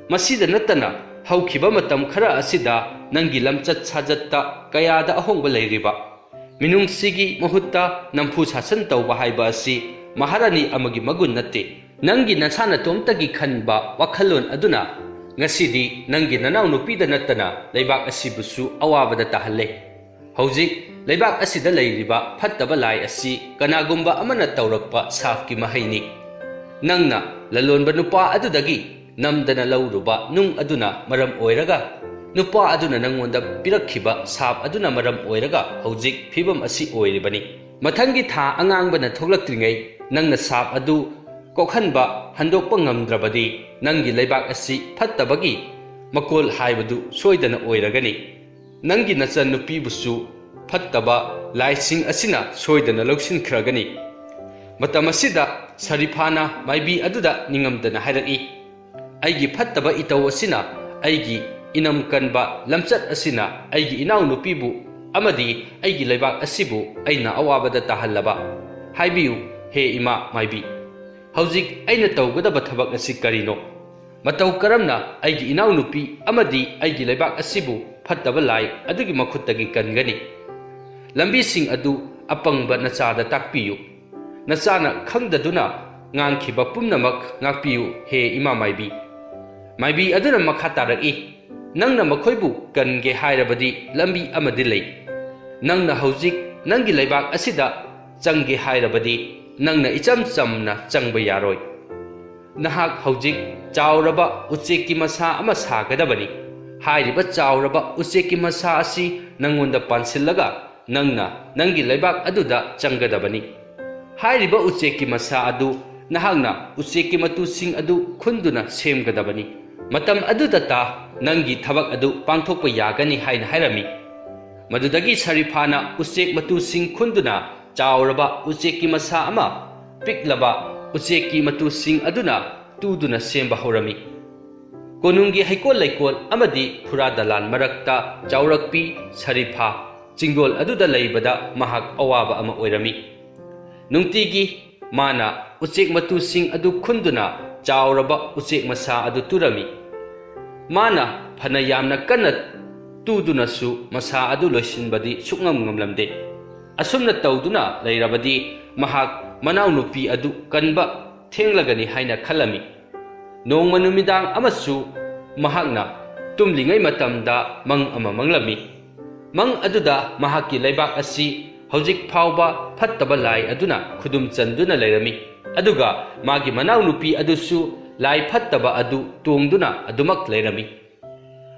ꯃꯁꯤꯗ ꯅꯠꯇꯅ, ꯍꯧꯈꯤꯕ ꯃꯇꯝ ꯈꯔ ꯑꯁꯤꯗ ꯅꯪꯒꯤ ꯂꯝꯆꯠ ꯁꯥꯖꯠꯇ ꯀꯌꯥꯗ ꯑꯍꯣꯡꯕ ꯂꯩꯔꯤꯕ꯫ ꯃꯤꯅꯨꯡꯁꯤꯒꯤ ꯃꯍꯨꯠꯇ ꯅꯝꯐꯨ ꯁꯥꯁꯟ ꯇꯧꯕ ꯍꯥꯏꯕ ꯑꯁꯤ ꯃꯍꯥꯔꯥꯅꯤ ꯑꯃꯒꯤ ꯃꯒꯨꯟ ꯅꯠꯇꯦ꯫ ꯅꯪꯒꯤ ꯅꯁꯥ ꯅꯇꯣꯝꯇꯒꯤ ꯈꯟꯕ ꯋꯥꯈꯜꯂꯣꯟ ꯑꯗꯨꯅ ꯉꯁꯤꯗꯤ ꯅꯪꯒꯤ ꯅꯅꯥꯎꯅꯨꯄꯤꯗ ꯅꯠꯇꯅ ꯂꯩꯕꯥꯛ ꯑꯁꯤꯕꯨꯁꯨ ꯑꯋꯥꯕꯗ ꯇꯥꯍꯜꯂꯦ꯫ ꯍꯧꯖꯤꯛ ꯂꯩꯕꯥꯛ ꯑꯁꯤꯗ ꯂꯩꯔꯤꯕ ꯐꯠꯇꯕ ꯂꯥꯏ ꯑꯁꯤ ꯀꯅꯥꯒꯨꯝꯕ ꯑꯃꯅ ꯇꯧꯔꯛꯄ ꯁꯥꯞꯀꯤ ꯃꯍꯩꯅꯤ꯫ ꯅꯪꯅ ꯂꯂꯣꯟꯕ ꯅꯨꯄꯥ ꯑꯗꯨꯗꯒꯤ ꯅꯝꯗꯅ ꯂꯧꯔꯨꯕ ꯅꯨꯡ ꯑꯗꯨꯅ ꯃꯔꯝ ꯑꯣꯏꯔꯒ, ꯅꯨꯄꯥ ꯑꯗꯨꯅ ꯅꯪꯉꯣꯟꯗ ꯄꯤꯔꯛꯈꯤꯕ ꯁꯥꯞ ꯑꯗꯨꯅ ꯃꯔꯝ ꯑꯣꯏꯔꯒ ꯍꯧꯖꯤꯛ ꯐꯤꯕꯝ ꯑꯁꯤ ꯑꯣꯏꯔꯤꯕꯅꯤ꯫ ꯃꯊꯪꯒꯤ ꯊꯥ ꯑꯉꯥꯡꯕꯅ ꯊꯣꯛꯂꯛꯇ꯭ꯔꯤꯉꯩ ꯅꯪꯅ ꯁꯥꯞ ꯑꯗꯨ ꯀꯣꯛꯍꯟꯕ ꯍꯟꯗꯣꯛꯄ ꯉꯝꯗ꯭ꯔꯕꯗꯤ, ꯅꯪꯒꯤ ꯂꯩꯕꯥꯛ ꯑꯁꯤ ꯐꯠꯇꯕꯒꯤ ꯃꯀꯣꯜ ꯍꯥꯏꯕꯗꯨ ꯁꯣꯏꯗꯅ ꯑꯣꯏꯔꯒꯅꯤ꯫ ꯅꯪꯒꯤ ꯅꯆꯟꯅꯨꯄꯤꯕꯨꯁꯨ ꯐꯠꯇꯕ ꯂꯥꯏꯁꯤꯡ ꯑꯁꯤꯅ ꯁꯣꯏꯗꯅ ꯂꯧꯁꯤꯟꯈ꯭ꯔꯒꯅꯤ꯫ ꯃꯇꯝ ꯑꯁꯤꯗ ꯁꯔꯤꯐꯥꯅ ꯃꯥꯏꯕꯤ ꯑꯗꯨꯗ ꯅꯤꯡꯉꯝꯗꯅ ꯍꯥꯏꯔꯛꯏ, "ꯑꯩꯒꯤ ꯐꯠꯇꯕ ꯏꯇꯧ ꯑꯁꯤꯅ, ꯑꯩꯒꯤ ꯏꯅꯝ ꯀꯟꯕ ꯂꯝꯆꯠ ꯑꯁꯤꯅ ꯑꯩꯒꯤ ꯏꯅꯥꯎꯅꯨꯄꯤꯕꯨ ꯑꯃꯗꯤ ꯑꯩꯒꯤ ꯂꯩꯕꯥꯛ ꯑꯁꯤꯕꯨ ꯑꯩꯅ ꯑꯋꯥꯕꯗ ꯇꯥꯍꯜꯂꯕ꯫ ꯍꯥꯏꯕꯤꯌꯨ, ꯍꯦ ꯏꯃꯥ ꯃꯥꯏꯕꯤ, ꯍꯧꯖꯤꯛ ꯑꯩꯅ ꯇꯧꯒꯗꯕ ꯊꯕꯛ ꯑꯁꯤ ꯀꯔꯤꯅꯣ? ꯃꯇꯧ ꯀꯔꯝꯅ ꯑꯩꯒꯤ ꯏꯅꯥꯎꯅꯨꯄꯤ ꯑꯃꯗꯤ ꯑꯩꯒꯤ ꯂꯩꯕꯥꯛ ꯑꯁꯤꯕꯨ ꯐꯠꯇꯕ ꯂꯥꯏ ꯑꯗꯨꯒꯤ ꯃꯈꯨꯠꯇꯒꯤ ꯀꯟꯒꯅꯤ? ꯂꯝꯕꯤꯁꯤꯡ ꯑꯗꯨ ꯑꯄꯪꯕ ꯅꯆꯥꯗ ꯇꯥꯛꯄꯤꯌꯨ꯫ ꯅꯆꯥꯅ ꯈꯪꯗꯗꯨꯅ ꯉꯥꯡꯈꯤꯕ ꯄꯨꯝꯅꯃꯛ ꯉꯥꯛꯄꯤꯌꯨ, ꯍꯦ ꯏꯃꯥ ꯃꯥꯏꯕꯤ꯫" ꯃꯥꯏꯕꯤ ꯑꯗꯨꯅ ꯃꯈꯥ ꯇꯥꯔꯛꯏ, "ꯅꯪꯅ ꯃꯈꯣꯏꯕꯨ ꯀꯟꯒꯦ ꯍꯥꯏꯔꯕꯗꯤ ꯂꯝꯕꯤ ꯑꯃꯗꯤ ꯂꯩ꯫ ꯅꯪꯅ ꯍꯧꯖꯤꯛ ꯅꯪꯒꯤ ꯂꯩꯕꯥꯛ ꯑꯁꯤꯗ ꯆꯪꯒꯦ ꯍꯥꯏꯔꯕꯗꯤ ꯅꯪꯅ ꯏꯆꯝ ꯆꯝꯅ ꯆꯪꯕ ꯌꯥꯔꯣꯏ꯫ ꯅꯍꯥꯛ ꯍꯧꯖꯤꯛ ꯆꯥꯎꯔꯕ ꯎꯆꯦꯛꯀꯤ ꯃꯁꯥ ꯑꯃ ꯁꯥꯒꯗꯕꯅꯤ꯫ ꯍꯥꯏꯔꯤꯕ ꯆꯥꯎꯔꯕ ꯎꯆꯦꯛꯀꯤ ꯃꯁꯥ ꯑꯁꯤ ꯅꯪꯉꯣꯟꯗ ꯄꯥꯟꯁꯤꯜꯂꯒ ꯅꯪꯅ ꯅꯪꯒꯤ ꯂꯩꯕꯥꯛ ꯑꯗꯨꯗ ꯆꯪꯒꯗꯕꯅꯤ꯫ ꯍꯥꯏꯔꯤꯕ ꯎꯆꯦꯛꯀꯤ ꯃꯁꯥ ꯑꯗꯨ ꯅꯍꯥꯛꯅ ꯎꯆꯦꯛꯀꯤ ꯃꯇꯨꯁꯤꯡ ꯑꯗꯨ ꯈꯨꯟꯗꯨꯅ ꯁꯦꯝꯒꯗꯕꯅꯤ꯫ ꯃꯇꯝ ꯑꯗꯨꯗꯇ ꯅꯪꯒꯤ ꯊꯕꯛ ꯑꯗꯨ ꯄꯥꯡꯊꯣꯛꯄ ꯌꯥꯒꯅꯤ ꯍꯥꯏꯅ ꯍꯥꯏꯔꯝꯃꯤ꯫ ꯃꯗꯨꯗꯒꯤ ꯁꯔꯤꯐꯥꯅ ꯎꯆꯦꯛ ꯃꯇꯨꯁꯤꯡ ꯈꯨꯟꯗꯨꯅ ꯆꯥꯎꯔꯕ ꯎꯆꯦꯛꯀꯤ ꯃꯁꯥ ꯑꯃ, ꯄꯤꯛꯂꯕ ꯎꯆꯦꯛꯀꯤ ꯃꯇꯨꯁꯤꯡ ꯑꯗꯨꯅ ꯇꯨꯗꯨꯅ ꯁꯦꯝꯕ ꯍꯧꯔꯝꯃꯤ꯫ ꯀꯣꯅꯨꯡꯒꯤ ꯍꯩꯀꯣꯜ ꯂꯩꯀꯣꯜ ꯑꯃꯗꯤ ꯐꯨꯔꯥ ꯗꯂꯥꯟ ꯃꯔꯛꯇ ꯆꯥꯎꯔꯛꯄꯤ ꯁꯔꯤꯐꯥ ꯆꯤꯡꯗꯣꯜ ꯑꯗꯨꯗ ꯂꯩꯕꯗ ꯃꯍꯥꯛ ꯑꯋꯥꯕ ꯑꯃ ꯑꯣꯏꯔꯝꯃꯤ꯫ ꯅꯨꯡꯇꯤꯒꯤ ꯃꯥꯅ ꯎꯆꯦꯛ ꯃꯇꯨꯁꯤꯡ ꯑꯗꯨ ꯈꯨꯟꯗꯨꯅ ꯆꯥꯎꯔꯕ ꯎꯆꯦꯛ ꯃꯁꯥ ꯑꯗꯨ ꯇꯨꯔꯝꯃꯤ꯫ ꯃꯥꯅ ꯐꯅ ꯌꯥꯝꯅ ꯀꯟꯅ ꯇꯨꯗꯨꯅꯁꯨ ꯃꯁꯥ ꯑꯗꯨ ꯂꯣꯏꯁꯤꯟꯕꯗꯤ ꯁꯨꯛꯉꯝ ꯉꯝꯂꯝꯗꯦ꯫ ꯑꯁꯨꯝꯅ ꯇꯧꯗꯨꯅ ꯂꯩꯔꯕꯗꯤ ꯃꯍꯥꯛ ꯃꯅꯥꯎꯅꯨꯄꯤ ꯑꯗꯨ ꯀꯟꯕ ꯊꯦꯡꯂꯒꯅꯤ ꯍꯥꯏꯅ ꯈꯜꯂꯝꯃꯤ꯫ ꯅꯣꯡꯃ ꯅꯨꯃꯤꯗꯥꯡ ꯑꯃꯁꯨ ꯃꯍꯥꯛꯅ ꯇꯨꯝꯂꯤꯉꯩ ꯃꯇꯝꯗ ꯃꯪ ꯑꯃ ꯃꯪꯂꯝꯃꯤ꯫ ꯃꯪ ꯑꯗꯨꯗ ꯃꯍꯥꯛꯀꯤ ꯂꯩꯕꯥꯛ ꯑꯁꯤ ꯍꯧꯖꯤꯛ ꯐꯥꯎꯕ ꯐꯠꯇꯕ ꯂꯥꯏ ꯑꯗꯨꯅ ꯈꯨꯗꯨꯝ ꯆꯟꯗꯨꯅ ꯂꯩꯔꯝꯃꯤ, ꯑꯗꯨꯒ ꯃꯥꯒꯤ ꯃꯅꯥꯎꯅꯨꯄꯤ ꯑꯗꯨꯁꯨ ꯂꯥꯏ ꯐꯠꯇꯕ ꯑꯗꯨ ꯇꯣꯡꯗꯨꯅ ꯑꯗꯨꯃꯛ ꯂꯩꯔꯝꯃꯤ꯫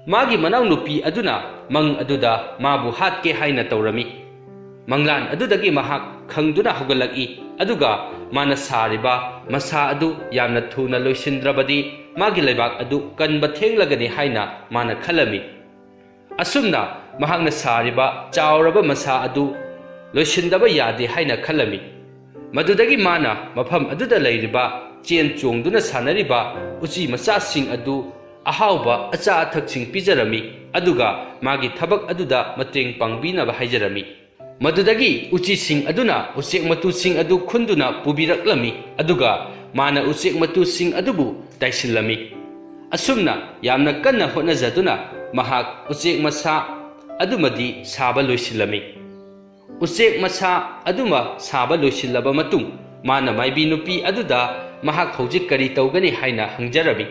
ꯃꯥꯒꯤ ꯃꯅꯥꯎꯅꯨꯄꯤ ꯑꯗꯨꯅ ꯃꯪ ꯑꯗꯨꯗ ꯃꯥꯕꯨ ꯍꯥꯠꯀꯦ ꯍꯥꯏꯅ ꯇꯧꯔꯝꯃꯤ꯫ ꯃꯪꯂꯥꯟ ꯑꯗꯨꯗꯒꯤ ꯃꯍꯥꯛ ꯈꯪꯗꯨꯅ ꯍꯧꯒꯠꯂꯛꯏ, ꯑꯗꯨꯒ ꯃꯥꯅ ꯁꯥꯔꯤꯕ ꯃꯁꯥ ꯑꯗꯨ ꯌꯥꯝꯅ ꯊꯨꯅ ꯂꯣꯏꯁꯤꯟꯗ꯭ꯔꯕꯗꯤ ꯃꯥꯒꯤ ꯂꯩꯕꯥꯛ ꯑꯗꯨ ꯀꯟꯕ ꯊꯦꯡꯂꯒꯅꯤ ꯍꯥꯏꯅ ꯃꯥꯅ ꯈꯜꯂꯝꯃꯤ꯫ ꯑꯁꯨꯝꯅ ꯃꯍꯥꯛꯅ ꯁꯥꯔꯤꯕ ꯆꯥꯎꯔꯕ ꯃꯁꯥ ꯑꯗꯨ ꯂꯣꯏꯁꯤꯟꯗꯕ ꯌꯥꯗꯦ ꯍꯥꯏꯅ ꯈꯜꯂꯝꯃꯤ꯫ ꯃꯗꯨꯗꯒꯤ ꯃꯥꯅ ꯃꯐꯝ ꯑꯗꯨꯗ ꯂꯩꯔꯤꯕ ꯆꯦꯟ ꯆꯣꯡꯗꯨꯅ ꯁꯥꯟꯅꯔꯤꯕ ꯎꯆꯤ ꯃꯆꯥꯁꯤꯡ ꯑꯗꯨ ꯑꯍꯥꯎꯕ ꯑꯆꯥ ꯑꯊꯛꯁꯤꯡ ꯄꯤꯖꯔꯝꯃꯤ, ꯑꯗꯨꯒ ꯃꯥꯒꯤ ꯊꯕꯛ ꯑꯗꯨꯗ ꯃꯇꯦꯡ ꯄꯥꯡꯕꯤꯅꯕ ꯍꯥꯏꯖꯔꯝꯃꯤ꯫ ꯃꯗꯨꯗꯒꯤ ꯎꯆꯤꯁꯤꯡ ꯑꯗꯨꯅ ꯎꯆꯦꯛ ꯃꯇꯨꯁꯤꯡ ꯑꯗꯨ ꯈꯨꯟꯗꯨꯅ ꯄꯨꯕꯤꯔꯛꯂꯝꯃꯤ, ꯑꯗꯨꯒ ꯃꯥꯅ ꯎꯆꯦꯛ ꯃꯇꯨꯁꯤꯡ ꯑꯗꯨꯕꯨ ꯇꯥꯏꯁꯤꯜꯂꯝꯃꯤ꯫ ꯑꯁꯨꯝꯅ ꯌꯥꯝꯅ ꯀꯟꯅ ꯍꯣꯠꯅꯖꯗꯨꯅ ꯃꯍꯥꯛ ꯎꯆꯦꯛ ꯃꯁꯥ ꯑꯗꯨꯃꯗꯤ ꯁꯥꯕ ꯂꯣꯏꯁꯤꯜꯂꯝꯃꯤ꯫ ꯎꯆꯦꯛ ꯃꯁꯥ ꯑꯗꯨꯃ ꯁꯥꯕ ꯂꯣꯏꯁꯤꯜꯂꯕ ꯃꯇꯨꯡ, ꯃꯥꯅ ꯃꯥꯏꯕꯤ ꯅꯨꯄꯤ ꯑꯗꯨꯗ ꯃꯍꯥꯛ ꯍꯧꯖꯤꯛ ꯀꯔꯤ ꯇꯧꯒꯅꯤ ꯍꯥꯏꯅ ꯍꯪꯖꯔꯝꯃꯤ꯫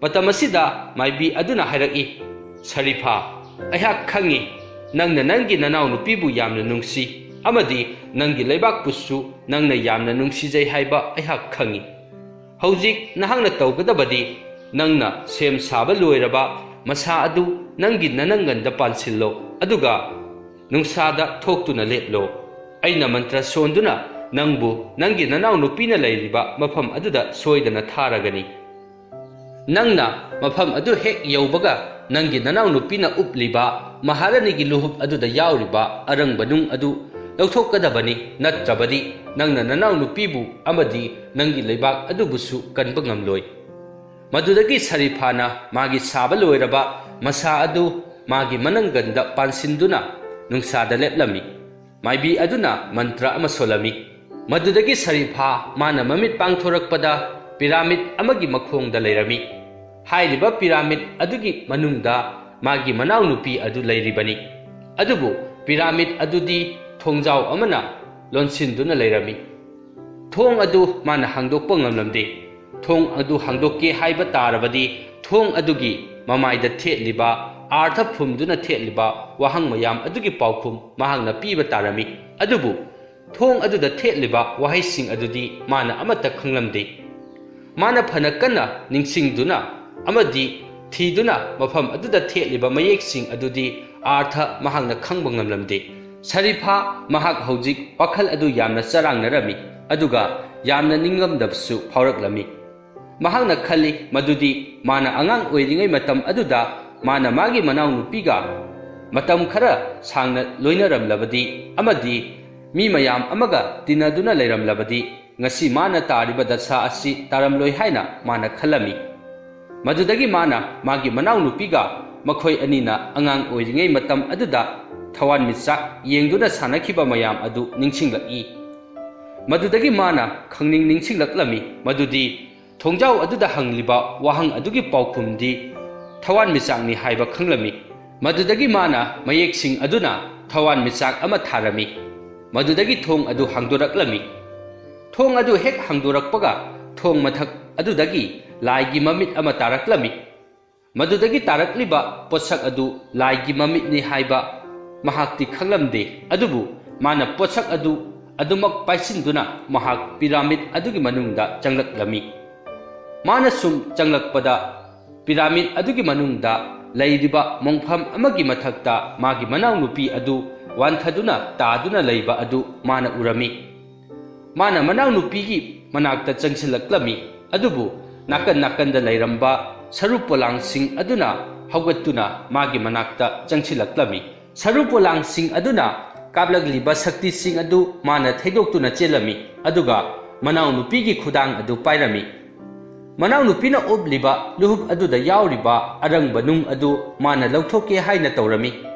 ꯃꯇꯝ ꯑꯁꯤꯗ ꯃꯥꯏꯕꯤ ꯑꯗꯨꯅ ꯍꯥꯏꯔꯛꯏ, "ꯁꯔꯤꯐꯥ, ꯑꯩꯍꯥꯛ ꯈꯪꯏ, ꯅꯪꯅ ꯅꯪꯒꯤ ꯅꯅꯥꯎꯅꯨꯄꯤꯕꯨ ꯌꯥꯝꯅ ꯅꯨꯡꯁꯤ ꯑꯃꯗꯤ ꯅꯪꯒꯤ ꯂꯩꯕꯥꯛꯄꯨꯁꯨ ꯅꯪꯅ ꯌꯥꯝꯅ ꯅꯨꯡꯁꯤꯖꯩ ꯍꯥꯏꯕ ꯑꯩꯍꯥꯛ ꯈꯪꯏ꯫ ꯍꯧꯖꯤꯛ ꯅꯍꯥꯛꯅ ꯇꯧꯒꯗꯕꯗꯤ ꯅꯪꯅ ꯁꯦꯝ ꯁꯥꯕ ꯂꯣꯏꯔꯕ ꯃꯁꯥ ꯑꯗꯨ ꯅꯪꯒꯤ ꯅꯅꯪꯒꯟꯗ ꯄꯥꯟꯁꯤꯜꯂꯣ, ꯑꯗꯨꯒ ꯅꯨꯡꯁꯥꯗ ꯊꯣꯛꯇꯨꯅ ꯂꯦꯞꯂꯣ꯫ ꯑꯩꯅ ꯃꯟꯇ꯭ꯔ ꯁꯣꯟꯗꯨꯅ ꯅꯪꯕꯨ ꯅꯪꯒꯤ ꯅꯅꯥꯎꯅꯨꯄꯤꯅ ꯂꯩꯔꯤꯕ ꯃꯐꯝ ꯑꯗꯨꯗ ꯁꯣꯏꯗꯅ ꯊꯥꯔꯒꯅꯤ꯫ ꯅꯪꯅ ꯃꯐꯝ ꯑꯗꯨ ꯍꯦꯛ ꯌꯧꯕꯒ, ꯅꯪꯒꯤ ꯅꯅꯥꯎꯅꯨꯄꯤꯅ ꯎꯞꯂꯤꯕ ꯃꯍꯥꯔꯥꯅꯤꯒꯤ ꯂꯨꯍꯨꯞ ꯑꯗꯨꯗ ꯌꯥꯎꯔꯤꯕ ꯑꯔꯪꯕ ꯅꯨꯡ ꯑꯗꯨ ꯂꯧꯊꯣꯛꯀꯗꯕꯅꯤ, ꯅꯠꯇ꯭ꯔꯕꯗꯤ ꯅꯪꯅ ꯅꯅꯥꯎꯅꯨꯄꯤꯕꯨ ꯑꯃꯗꯤ ꯅꯪꯒꯤ ꯂꯩꯕꯥꯛ ꯑꯗꯨꯕꯨꯁꯨ ꯀꯟꯕ ꯉꯝꯂꯣꯏ꯫ ꯃꯗꯨꯗꯒꯤ ꯁꯔꯤꯐꯥꯅ ꯃꯥꯒꯤ ꯁꯥꯕ ꯂꯣꯏꯔꯕ ꯃꯁꯥ ꯑꯗꯨ ꯃꯥꯒꯤ ꯃꯅꯪꯒꯟꯗ ꯄꯥꯟꯁꯤꯟꯗꯨꯅ ꯅꯨꯡꯁꯥꯗ ꯂꯦꯞꯂꯝꯃꯤ꯫ ꯃꯥꯏꯕꯤ ꯑꯗꯨꯅ ꯃꯟꯇ꯭ꯔ ꯑꯃ ꯁꯣꯜꯂꯝꯃꯤ꯫ ꯃꯗꯨꯗꯒꯤ ꯁꯔꯤꯐꯥ ꯃꯥꯅ ꯃꯃꯤꯠ ꯄꯥꯡꯊꯣꯔꯛꯄꯗ ꯄꯤꯔꯥꯃꯤꯗ ꯑꯃꯒꯤ ꯃꯈꯣꯡꯗ ꯂꯩꯔꯝꯃꯤ꯫ ꯍꯥꯏꯔꯤꯕ ꯄꯤꯔꯥꯃꯤꯗ ꯑꯗꯨꯒꯤ ꯃꯅꯨꯡꯗ ꯃꯥꯒꯤ ꯃꯅꯥꯎꯅꯨꯄꯤ ꯑꯗꯨ ꯂꯩꯔꯤꯕꯅꯤ꯫ ꯑꯗꯨꯕꯨ ꯄꯤꯔꯥꯃꯤꯗ ꯑꯗꯨꯗꯤ ꯊꯣꯡꯖꯥꯎ ꯑꯃꯅ ꯂꯣꯟꯁꯤꯟꯗꯨꯅ ꯂꯩꯔꯝꯃꯤ꯫ ꯊꯣꯡ ꯑꯗꯨ ꯃꯥꯅ ꯍꯥꯡꯗꯣꯛꯄ ꯉꯝꯂꯝꯗꯦ꯫ ꯊꯣꯡ ꯑꯗꯨ ꯍꯥꯡꯗꯣꯛꯀꯦ ꯍꯥꯏꯕ ꯇꯥꯔꯕꯗꯤ, ꯊꯣꯡ ꯑꯗꯨꯒꯤ ꯃꯃꯥꯏꯗ ꯊꯦꯠꯂꯤꯕ, ꯑꯥꯔꯊ ꯐꯨꯝꯗꯨꯅ ꯊꯦꯠꯂꯤꯕ ꯋꯥꯍꯪ ꯃꯌꯥꯝ ꯑꯗꯨꯒꯤ ꯄꯥꯎꯈꯨꯝ ꯃꯍꯥꯛꯅ ꯄꯤꯕ ꯇꯥꯔꯝꯃꯤ꯫ ꯑꯗꯨꯕꯨ ꯊꯣꯡ ꯑꯗꯨꯗ ꯊꯦꯠꯂꯤꯕ ꯋꯥꯍꯩꯁꯤꯡ ꯑꯗꯨꯗꯤ ꯃꯥꯅ ꯑꯃꯠꯇ ꯈꯪꯂꯝꯗꯦ꯫ ꯃꯥꯅ ꯐꯅ ꯀꯟꯅ ꯅꯤꯡꯁꯤꯡꯗꯨꯅ ꯑꯃꯗꯤ ꯊꯤꯗꯨꯅ ꯃꯐꯝ ꯑꯗꯨꯗ ꯊꯦꯠꯂꯤꯕ ꯃꯌꯦꯛꯁꯤꯡ ꯑꯗꯨꯗꯤ ꯑꯥꯔꯊ ꯃꯍꯥꯛꯅ ꯈꯪꯕ ꯉꯝꯂꯝꯗꯦ꯫ ꯁꯔꯤꯐꯥ ꯃꯍꯥꯛ ꯍꯧꯖꯤꯛ ꯋꯥꯈꯜ ꯑꯗꯨ ꯌꯥꯝꯅ ꯆꯔꯥꯡꯅꯔꯝꯃꯤ, ꯑꯗꯨꯒ ꯌꯥꯝꯅ ꯅꯤꯡꯉꯝꯗꯕꯁꯨ ꯐꯥꯎꯔꯛꯂꯝꯃꯤ꯫ ꯃꯍꯥꯛꯅ ꯈꯜꯂꯤ ꯃꯗꯨꯗꯤ ꯃꯥꯅ ꯑꯉꯥꯡ ꯑꯣꯏꯔꯤꯉꯩ ꯃꯇꯝ ꯑꯗꯨꯗ ꯃꯥꯅ ꯃꯥꯒꯤ ꯃꯅꯥꯎꯅꯨꯄꯤꯒ ꯃꯇꯝ ꯈꯔ ꯁꯥꯡꯅ ꯂꯣꯏꯅꯔꯝꯂꯕꯗꯤ ꯑꯃꯗꯤ ꯃꯤ ꯃꯌꯥꯝ ꯑꯃꯒ ꯇꯤꯟꯅꯗꯨꯅ ꯂꯩꯔꯝꯂꯕꯗꯤ ꯉꯁꯤ ꯃꯥꯅ ꯇꯥꯔꯤꯕ ꯗꯁꯥ ꯑꯁꯤ ꯇꯥꯔꯝꯂꯣꯏ ꯍꯥꯏꯅ ꯃꯥꯅ ꯈꯜꯂꯝꯃꯤ꯫ ꯃꯗꯨꯗꯒꯤ ꯃꯥꯅ ꯃꯥꯒꯤ ꯃꯅꯥꯎꯅꯨꯄꯤꯒ ꯃꯈꯣꯏ ꯑꯅꯤꯅ ꯑꯉꯥꯡ ꯑꯣꯏꯔꯤꯉꯩ ꯃꯇꯝ ꯑꯗꯨꯗ ꯊꯋꯥꯟꯃꯤꯆꯥꯛ ꯌꯦꯡꯗꯨꯅ ꯁꯥꯟꯅꯈꯤꯕ ꯃꯌꯥꯝ ꯑꯗꯨ ꯅꯤꯡꯁꯤꯡꯂꯛꯏ꯫ ꯃꯗꯨꯗꯒꯤ ꯃꯥꯅ ꯈꯪꯅꯤꯡ ꯅꯤꯡꯁꯤꯡꯂꯛꯂꯝꯃꯤ ꯃꯗꯨꯗꯤ ꯊꯣꯡꯖꯥꯎ ꯑꯗꯨꯗ ꯍꯪꯂꯤꯕ ꯋꯥꯍꯪ ꯑꯗꯨꯒꯤ ꯄꯥꯎꯈꯨꯝꯗꯤ ꯊꯋꯥꯟꯃꯤꯆꯥꯛꯅꯤ ꯍꯥꯏꯕ ꯈꯪꯂꯝꯃꯤ꯫ ꯃꯗꯨꯗꯒꯤ ꯃꯥꯅ ꯃꯌꯦꯛꯁꯤꯡ ꯑꯗꯨꯅ ꯊꯋꯥꯟꯃꯤꯆꯥꯛ ꯑꯃ ꯊꯥꯔꯝꯃꯤ꯫ ꯃꯗꯨꯗꯒꯤ ꯊꯣꯡ ꯑꯗꯨ ꯍꯥꯡꯗꯣꯔꯛꯂꯝꯃꯤ꯫ ꯊꯣꯡ ꯑꯗꯨ ꯍꯦꯛ ꯍꯥꯡꯗꯣꯔꯛꯄꯒ ꯊꯣꯡ ꯃꯊꯛ ꯑꯗꯨꯗꯒꯤ ꯂꯥꯏꯒꯤ ꯃꯃꯤꯠ ꯑꯃ ꯇꯥꯔꯛꯂꯝꯃꯤ꯫ ꯃꯗꯨꯗꯒꯤ ꯇꯥꯔꯛꯂꯤꯕ ꯄꯣꯠꯁꯛ ꯑꯗꯨ ꯂꯥꯏꯒꯤ ꯃꯃꯤꯠꯅꯤ ꯍꯥꯏꯕ ꯃꯍꯥꯛꯇꯤ ꯈꯪꯂꯝꯗꯦ, ꯑꯗꯨꯕꯨ ꯃꯥꯅ ꯄꯣꯠꯁꯛ ꯑꯗꯨ ꯑꯗꯨꯃꯛ ꯄꯥꯏꯁꯤꯟꯗꯨꯅ ꯃꯍꯥꯛ ꯄꯤꯔꯥꯃꯤꯗ ꯑꯗꯨꯒꯤ ꯃꯅꯨꯡꯗ ꯆꯪꯂꯛꯂꯝꯃꯤ꯫ ꯃꯥꯅ ꯁꯨꯝ ꯆꯪꯂꯛꯄꯗ ꯄꯤꯔꯥꯃꯤꯗ ꯑꯗꯨꯒꯤ ꯃꯅꯨꯡꯗ ꯂꯩꯔꯤꯕ ꯃꯣꯡꯐꯝ ꯑꯃꯒꯤ ꯃꯊꯛꯇ ꯃꯥꯒꯤ ꯃꯅꯥꯎꯅꯨꯄꯤ ꯑꯗꯨ ꯋꯥꯟꯊꯗꯨꯅ ꯇꯥꯗꯨꯅ ꯂꯩꯕ ꯑꯗꯨ ꯃꯥꯅ ꯎꯔꯝꯃꯤ꯫ ꯃꯥꯅ ꯃꯅꯥꯎꯅꯨꯄꯤꯒꯤ ꯃꯅꯥꯛꯇ ꯆꯪꯁꯤꯜꯂꯛꯂꯝꯃꯤ, ꯑꯗꯨꯕꯨ ꯅꯥꯀꯟ ꯅꯥꯀꯟꯗ ꯂꯩꯔꯝꯕ ꯁꯔꯨ ꯄꯣꯂꯥꯡꯁꯤꯡ ꯑꯗꯨꯅ ꯍꯧꯒꯠꯇꯨꯅ ꯃꯥꯒꯤ ꯃꯅꯥꯛꯇ ꯆꯪꯁꯤꯜꯂꯛꯂꯝꯃꯤ꯫ ꯁꯔꯨ ꯄꯣꯂꯥꯡꯁꯤꯡ ꯑꯗꯨꯅ ꯀꯥꯞꯂꯛꯂꯤꯕ ꯁꯛꯇꯤꯁꯤꯡ ꯑꯗꯨ ꯃꯥꯅ ꯊꯩꯗꯣꯛꯇꯨꯅ ꯆꯦꯜꯂꯝꯃꯤ, ꯑꯗꯨꯒ ꯃꯅꯥꯎꯅꯨꯄꯤꯒꯤ ꯈꯨꯗꯥꯡ ꯑꯗꯨ ꯄꯥꯏꯔꯝꯃꯤ꯫ ꯃꯅꯥꯎꯅꯨꯄꯤꯅ ꯑꯣꯞꯂꯤꯕ ꯂꯨꯍꯨꯞ ꯑꯗꯨꯗ ꯌꯥꯎꯔꯤꯕ ꯑꯔꯪꯕ ꯅꯨꯡ ꯑꯗꯨ ꯃꯥꯅ ꯂꯧꯊꯣꯛꯀꯦ ꯍꯥꯏꯅ ꯇꯧꯔꯝꯃꯤ,